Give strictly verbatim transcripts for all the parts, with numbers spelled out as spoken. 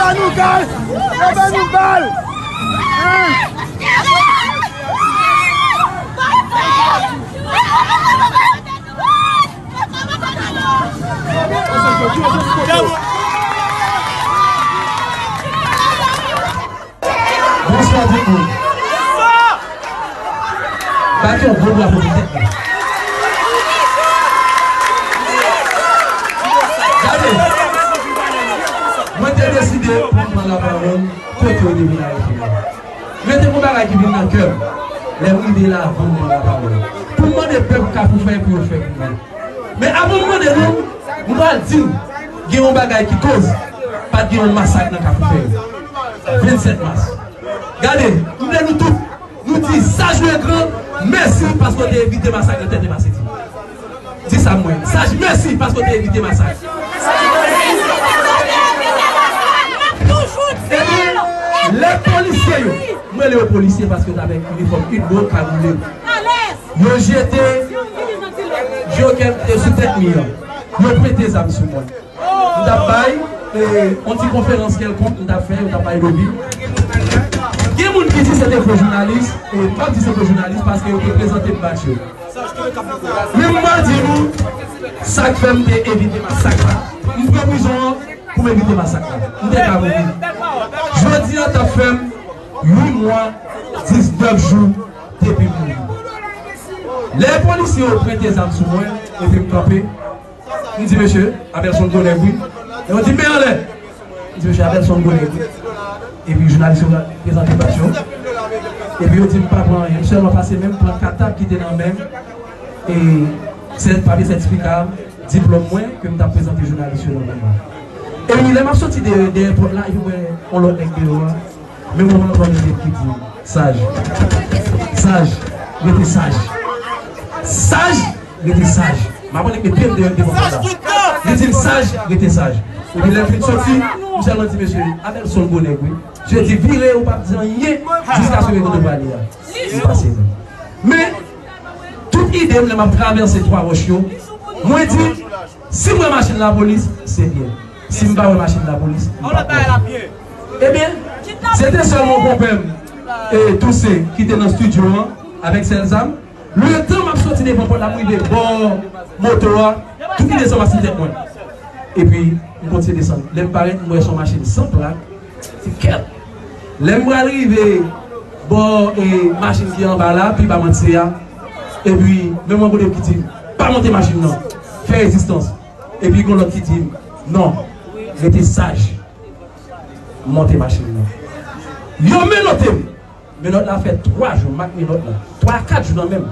Ban nou gaz! Yo ban nou bal! Hein? Bonswa tout moun. Bat yon gwo bravo pou tèt mwen. Gade, mwen te deside pou m pran lapawòl kote yo te vin arete mwen. Men te gon bagay ki vin nan kè m lè m rive la avan m pran lapawòl. Pou m mande pèp Kafou Fèy pou yo fè pou mwen. Men avan m mande nou, m pral di n gen yon bagay ki koz pa t gen yon masak nan Kafou Fèy. Vennsèt mas. Gade, m vle nou tout, nou di Saj Legran mèsi paske w te evite masak nan tèt Epa Seti. Di sa mwen. Saj, mèsi paske w te evite masak. Ebyen, lè polisye yo, mwen rele yo polisye paske yo t avèk inifòm Udbo, kagoule. Yo jete djokè sou tèt mi an. Yo pwente zam sou mwen. M t ap bay, e, yon ti konferans kèlkonk m t ap fè, yo t ap bay lobi. Gen moun ki di se te fo jounalis, e m p ap di se fo jounalis paske yo te prezante m badj yo. Men m pral di nou sa k fè m te evite masak la. M pran prizon an pou m evite masak la. M te ka mouri. Jodi an t ap fè m uit mwa, diznèf jou depi m mouri. Lè polisye yo pwente zam sou mwen, epi m kanpe, m di, "Mesye, Abelson gwo nèg wi." E yo di, "Men anlè." M di, "Mesye, Abelson gwo nèg wi." Epi jounalis yo prezante badj yo. Epi yo di m pa pran anyen. M sèlman pase men m pran katab ki te nan men m. E sèt papye sètifika, diplòm mwen ke m t ap prezante jounalis yo nan men mwen. Epi lè m ap soti dèyè, dèyè pòt la, epi m wè yon lòt nèg deyò a. Men moman an, tande ki di, "Saj. Saj. Rete saj. Saj. Rete saj." M ap mete pye m deyò devan pòt la. Li di m, "Saj. Rete saj." Epi lè m fin soti, m sèlman di, "Mesye, Abelson gwo nèg wi." Je di, "Vire, ou p ap di anyen jiskaske kote w prale a." M pase. Men, tout ide m lè m ap travèse Twa Wòch yo, mwen di, si m wè machin lapolis, se byen. Si m pa wè machin lapolis, m p ap wè. Ebyen, se te sèlman konpè m, e, Toussaint, ki te nan estidyo an, avèk sèl zam. Letan m ap soti devan pòt la, m rive bò moto a, tout ide sa pase tèt mwen. Epi, m kontinye desann. Lè m parèt, m wè se yon machin san plak. Se kèt. Lè m pral rive bò, e, machin ki anba la, pi ba mwen se a. Epi, men mwen kote ki di m, "Pa monte machin nan. Fè rezistans." Epi, gon lòt ki di m, "Non, rete saj." M monte machin nan. Yo menote m. Menòt la fè twa jou, m ak menòt la. Twa a kat jou nan men m.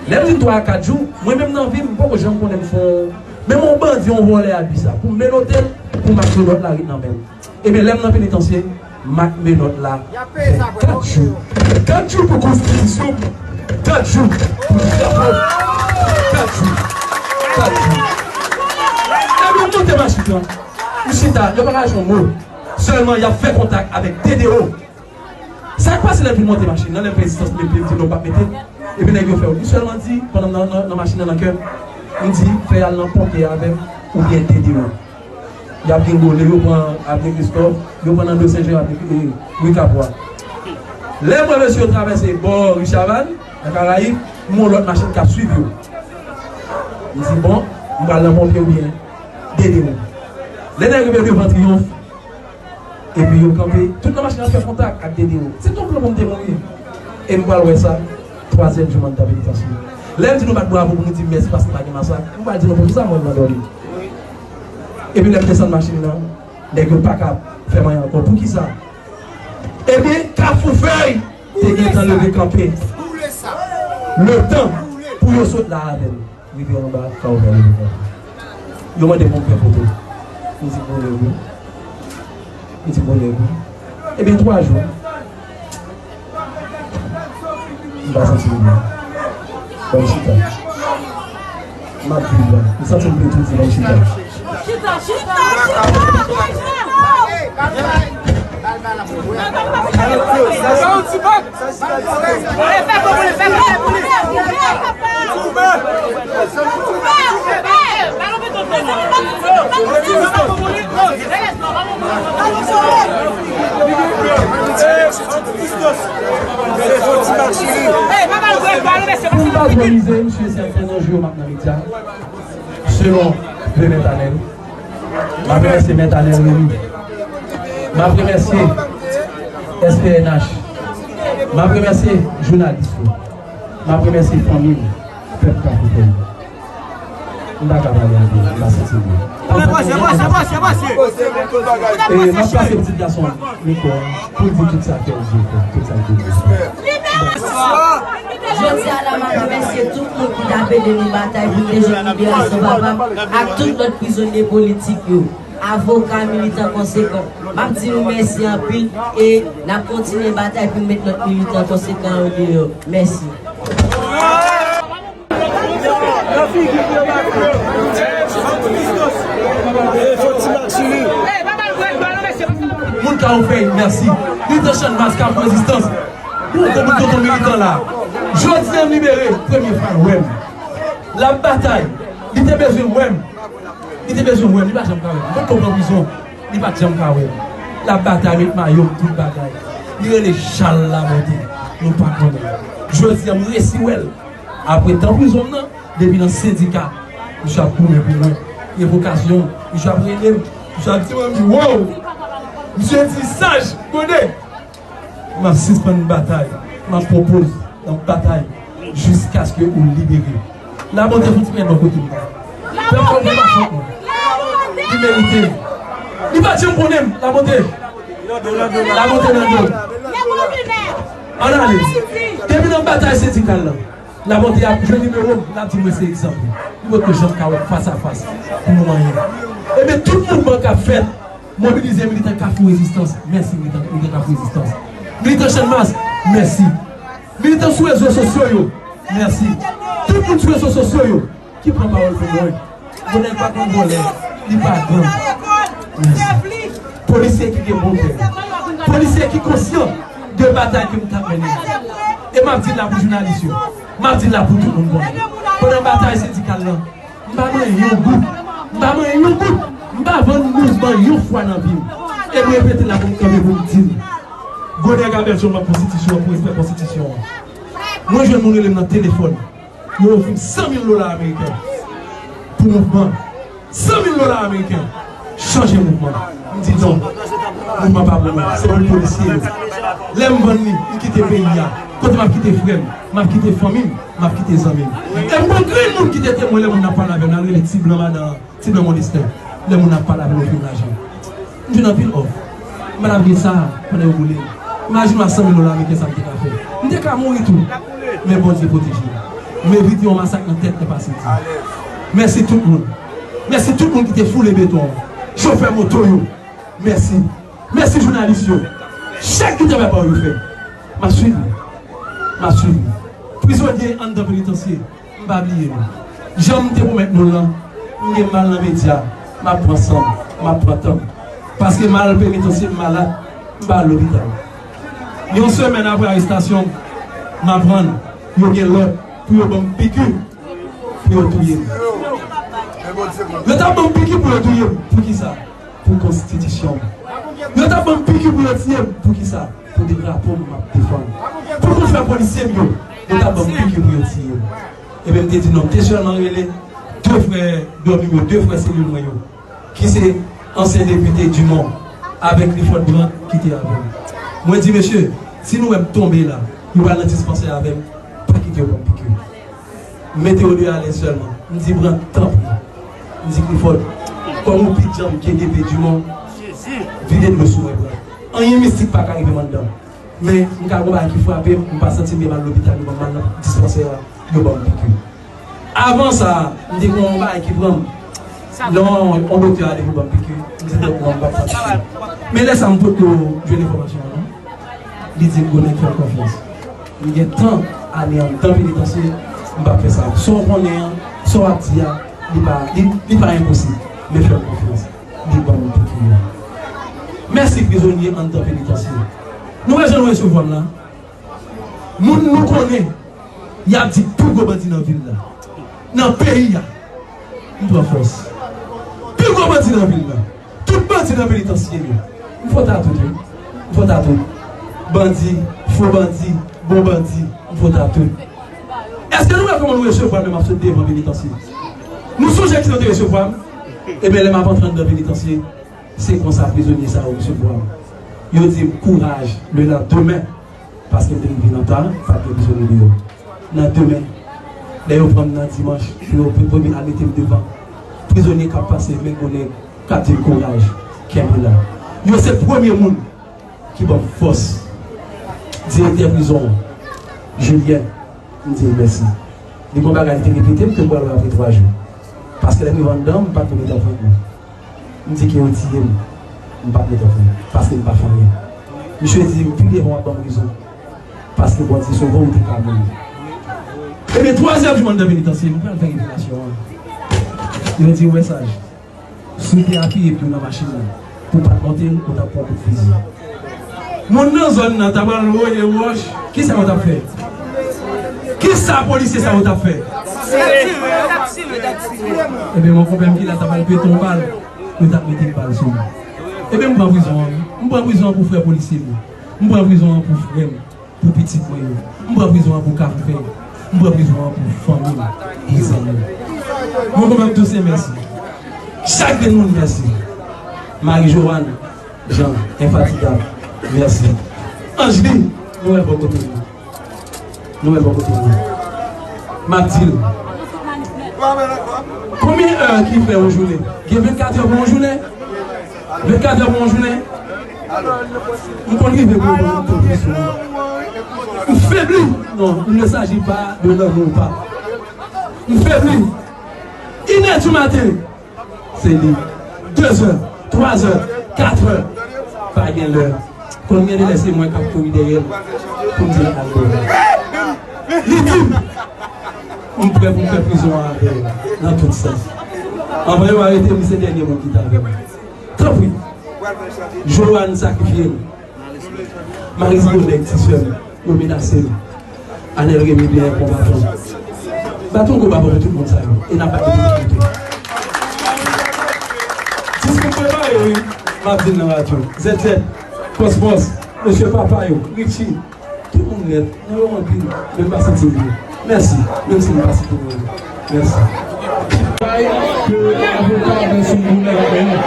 Lè m di n twa a kat jou, mwen menm nan vi m, m poko janm konnen m fè yon, menm yon bandi, yon vòlè abisa. Pou m menote l, pou m ak menòt la ret nan men m. Ebyen, lè m nan penitansye, m ak menòt la fè kat jou. Kat jou pou konstitisyon m, kat jou pou drapo m, kat jou, kat jou. Ebyen, m monte machin nan. M chita, yo pa ka jwenn mo. Sèlman, y ap fè kontak avèk D D O. Sa k pase lè m fin monte machin nan, lè m fè rezistans, m met pye, m di non, m p ap mete. Epi nèg yo fè, m sèlman di, pandan m nan, nan, nan machin nan, nan kè m, m di, "Fè y al nan ponpye avè m, oubyen D D O." Y ap dengole, yo pran Avenue Christophe, yo pran nan Do Sen Jan, Avenue, e, Rue Capois. Lè m wè mesye yo travèse bò Richard Van, nan Karayib, m wè yon lòt machin k ap swiv yo. M di, "Bon, m pral nan ponpye oubyen D D O." Lè nèg yo rive devan Triyonf, epi yo kanpe, tout nan machin nan fè kontak ak D D O. Se t yon plan pou m te mouri. E m pral wè sa, twazyèm jou m anndan penitansye. Lè m di nou bat bravo pou nou di m mèsi paske pa gen masak, m pral di nou poukisa mwen nan dòmi. Epi lè m desann machin nan, nèg yo pa ka fè m anyen ankò. Poukisa? Ebyen, Kafou Fèy te gentan leve kanpe. Letan pou yo sot la avè m. Rive anba, ka ouvè leve kanpe. Yo mande pou m fè foto. M di, "Bon, lè wi." M di, "Bon, lè wi." Ebyen, twa jou. M pa santi m byen. Ban m chita. M ap viv la. M santi m vle tou di ban m chita. Chita, chita, chita, chita. Pou m pa twò mize, m sou sèten nan jou yo m ap nan medya. Selon vle Mèt Anèl, m ap remèsye Mèt Anèl Remy. M ap remèsye S P N H. M ap remèsye jounalis yo. M ap remèsye fanmi m, pèp Kafou Tèl. M pa ka pale anpil, m pa santi m byen. E, m ap pase pitit gason an mikwo a pou l di tout sa kè l di, tout sa l te di. Jodi a la, m ap remèsye tout moun ki t ap ede nou batay pou n te jwenn liberasyon papa m ak tout lòt prizonye politik yo. Avoka, militan konsekan. M ap di nou mèsi anpil e n ap kontinye batay pou n met lòt militan konsekan yo deyò. Mèsi. Moun ka ou fèy, mèsi. Militan Channmas k ap rezistans. Pou gwo bout tonton militan la. Jodi a m libere, premye fwa l wè m. L ap batay. Li te bezwen wè m. Li te bezwen wè m. Li pa janm ka wè m. Mwen konprann prizon. Li pa t janm ka wè m. L ap batay, met mayo m, tout bagay. Li rele Chal Labonte. Nou pa konnen. Jodi a m resi wè l. Apre tan prizon m nan, depi nan sendika, misye ap goumen pou mwen. Revokasyon, misye ap rele m. Misye ap di mwen, m di, wow! Misye di, saj, gode! M ap sispann batay. M ap pwopoz, m ap batay jiskaske ou libere. Labonte fouti men bò kote m. Pèp la pa fòt mwen. Li merite. Li pa t janm konnen m, Labonte. Labonte nan do. Ann ale. Depi nan batay sendikal la. Labonte ap jwenn nimewo m, l ap di mwen se egzanp li. Li potko janm ka wè m fas a fas pou nou manyen. Ebyen, tout mouvman k ap fèt, mobilize militan Kafou Rezistans. Mèsi, militan, militan Kafou Rezistans. Militan Channmas, mèsi. Militan sou rezo sosyo yo, mèsi. Tout moun sou rezo sosyo yo, ki pran pawòl pou mwen. Bonèg pa konn vòlè, li pa gang. Mèsi. Polisye ki gen bon kè. Polisye ki konsyan de batay ke m t ap mennen. E m ap di l la pou jounalis yo. M ap di l la pou tout moun konnen. Pandan batay sendikal lan, m pa manyen yon goud. M pa manyen yon goud. M pa vann mouvman yon fwa nan vi m. E m repete l la pou m kanpe pou m di l. Bonèg a bèl sou konstitisyon an, pou respè konstitisyon an. Mwen jwenn moun rele m nan telefòn. Yo ofri m san mil dola ameriken pou mouvman. San mil dola ameriken. Chanje mouvman. M di non. Mouvman pa pou mwen. Se pou polisye yo. Lè m vann li, m kite peyi a. Kote m ap kite frè m, m ap kite fanmi m, m ap kite zanmi m. E m gon grenn moun ki te temwen lè moun nan pale avè m, nan rele ti blan madan. Ti blan Modestè, lè moun ap pale avè l, yo fin laje. M jwenn anpil òf. M pa t ap gen sa pandan yo boule m. Imajine w a san mil dola ameriken sa m te ka fè. M te ka mouri tou. Men Bondye pwoteje m. M evite yon masak nan tèt Enpas Midi. Mèsi tout moun. Mèsi tout moun ki te foule beton an. Chofè moto yo. Mèsi. Mèsi jounalis yo. Chak ki travay pa yo fè. M ap swiv li. M ap swiv li. Prizonye anndan penitansye. M pa bliye nou. Jan m te pwomèt nou l lan, m gen mal nan medya, m ap pran san m, m ap pran tan m. Paske m al penitansye, m malad, m pa al lopital. Yon semèn apre arestasyon m, m aprann yo gen lòd pou yo ban m piki pou yo touye m. Yo t ap ban m piki pou yo touye m. Poukisa? Pou konstitisyon m. Yo t ap ban m piki pou yo tiye m. Poukisa? Pou drapo m m ap defann. Pou konfè polisye m yo, yo t ap ban m piki pou yo tiye m. Ebyen, m te di non, m te sèlman rele de frè dòmi m yo, de frè selil mwen yo, ki se ansyen depite Dumont avèk Clifford Brandt ki te avè m. Mwen di, mesye, si nou wè m tonbe la, yo pral nan dispansè avè m, pa kite yo ban m piki. M mete yo de alèz sèlman. M di, Brandt, tanpri. M di, Clifford, kòm ou pi djanm ke depite Dumont, vide dlo sou mwen, Brandt. Anyen mistik pa ka rive m anndan. Men, m ka gon bagay ki frape m, m pa santi m byen, m al lopital, yo ban m al nan dispansè a, yo ban m piki. Avan sa, m te gon bagay ki pran m. Non, yon doktè ale pou ban m piki, m te pran m pa pran piki. Men lè sa, m potko jwenn enfòmasyon an, non. Li di m, gwo nèg, fè m konfyans. M gen tan ane anndan penitansye, m p ap fè sa. Sa w konnen an, sa w ap di a, li pa, li, li pa enposib. Men fè m konfyans. Li ban m piki a. Mèsi prizonye anndan penitansye. Nou wè jan nou resevwa m la? Moun nou konnen, y ap di pi gwo bandi nan vil la, nan peyi a. M pran fòs. Pi gwo bandi nan vil la. Tout bandi nan penitansye yo. M fòt a tout, wi. M fòt a tout. Bandi, fo bandi, bon bandi, m fòt a tout. Èske nou wè kòman nou resevwa m lè m ap sot devan penitansye? Nou sonje kijan yo te resevwa m? Ebyen, lè m ap antre anndan penitansye, se konsa prizonye sa yo resevwa m. Yo di m kouraj lelandemen, paske m te rive nan ta, pa t gen prizonye deyò. Nan demen, lè yo pran m nan dimanch, pou yo, pou, pou yo al mete m devan prizonye k ap pase men gwo nèg, k ap di m kouraj, kenbe la. Yo se premye moun ki ban m fòs. Direktè prizon an, Julien, m di l mèsi. Li gon bagay li te repete m ke m pral wè apre twa jou. Paske lè m rive anndan, m pa t vle met anfront mwen. M di ke yo tiye m, m pa t met anfront, paske m pa fè anyen. Misye di m pi devan w ap ban m rezon. Paske Bondye sove w, ou te ka mouri. Ebyen, twa zè di mwen anndan penitansye, nou pral fè revelasyon an. Yo di, wè saj, si w te apiye pye w nan machin nan, pou w pa t monte l, ou t ap pran kout fizi. Moun nan zòn nan ta pral voye wòch, kisa yo t ap fè? Kisa polisye sa yo t ap fè? Ebyen, mon konpè m ki la ta pral pete yon bal, yo t ap mete bal sou li. Ebyen, m pran prizon an, wi. M pran prizon an pou frè polisye m yo. M pran prizon an pou frè m. Pou pitit mwen yo. M pran prizon an pou kafou fèy. M pran prizon an pou fanmi m, pou zanmi m. Mwen konpè m tou se mèsi. Chak grenn moun mèsi. Marie Joanne Jean, enfatigab, mèsi. Anjli, nou wè bò kote nou. Nou wè bò kote nou. M ap di l. Konbyen è ki fè yon jounen? Gen vennkat è pou yon jounen? Vennkat è pou yon jounen? M konn rive pou yon jounen. M febli. Non, il ne s'agit pas de l'amour, pa. M febli. Inè di maten, se li. Dezè, twazè, katrè, pa gen lè. Konn gen de lè se mwen k ap kouri dèyè l pou m di l al dèyè. Li di m, m prè pou m fè prizon an avè l nan tout sans. Anvan yo arete m, se dènye moun ki t avè m. Tanpri, Joanne sakrifye l. Maris Bonèg, ti sè m, yo menase l. Anèl Remy byen konbatan. Bat yon gwo bravo pou tout moun sa yo. E n ap bat pou tout moun tou. Diskou m prepare, wi. M ap di l nan radyo. Zèt zèt, Kòs Mòs, mesye papa yo, Richie, tout moun nèt. Nou yo anpil, men m pa santi m byen. Mèsi, menm si m pa site non yo. Mèsi. Travay ke avoka Adelson Bonèg ap mennen.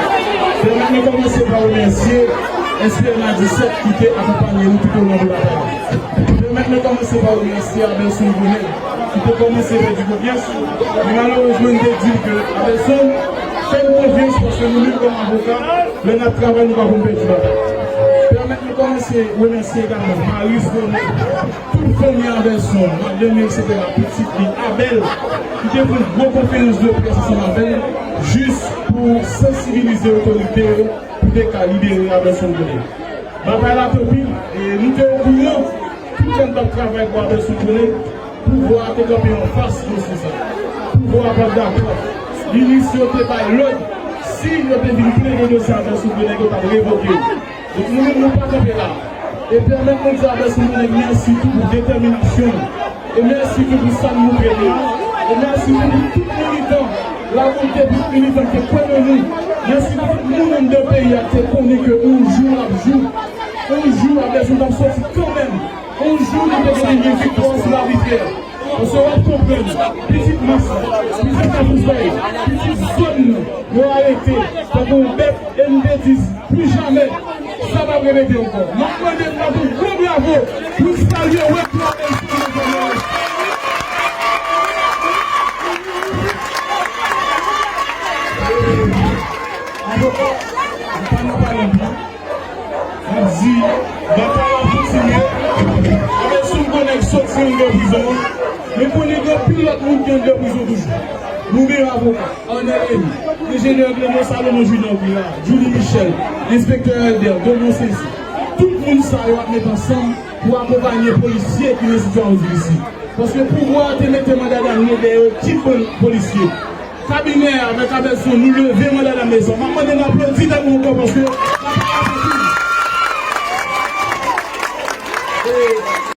Pèmèt mwen kòmanse pa remèsye S P N A disèt ki te akonpanye nou toutolon de batay la. Pèmèt mwen kòmanse pa remèsye Adelson Bonèg ki te kòmanse pèdi konfyans. Men malerezman, m te di l ke Adelson, fè m konfyans paske nou menm kòm avoka, lè n ap travay, nou pa konn pèdi batay. Pèmèt mwen kòmanse remèsye egalman Maris Bonèg, tout fanmi Adelson, madanm li, etsetera, pitit li, Abèl, ki te pran gwo konferans de près ansanm avè l, jis pou sansibilize otorite yo, pou te ka libere Adelson Bonèg. Batay la te anpil, e nou te okouran, tout lè n t ap travay pou Adelson Bonèg, pouvwa a te kanpe anfas dosye sa. Pouvwa a pa t dakò. Minis yo te bay lòd, si yo te vin plede dosye Adelson Bonèg, yo t ap revoke yo. Donk, nou menm, nou pa kanpe la. E pèmèt mwen di Adelson Bonèg mèsi tou pou detèminasyon l. E mèsi tou pou sa l montre la. E mèsi tou pou tout militan. Lakou te pou tout militan ki te kwè nan nou. Mèsi pou tout moun anndan peyi a ki te konnen ke yon jou l ap jou. Yon jou Adelson t ap sòti kanmenm. Yon jou nou te gen yon viktwa sou lavi frè. Paske w ap konprann, pitit mas la, pitit Kafou Fèy, pitit zòn nan, yo arete tankou yon bèt e m te di pli jamè sa p ap repete ankò. M ap mande n bat yon gwo bravo pou n salye wèt la. Avoka, m pa nan pale anpil. M ap di, batay la ap kontinye. Adelson Bonèg soti anndan prizon an. Men konnen gen anpil lòt moun ki anndan prizon toujou. Nou menm avoka, Arnel Remy, enjenyè Clément Salomon Junior ki la, Julie Michel, enspektè Elder, Domon Sensi. Tout moun sa yo ap met ansanm pou akonpanye polisye ki nan sitiyasyon difisil. Paske pouvwa a te mete manda damne dèyè ekip polisye. Kabinè a, avèk Adelson, nou leve manda damne sa. M ap mande n aplodi tèt nou ankò paske batay la pa fini.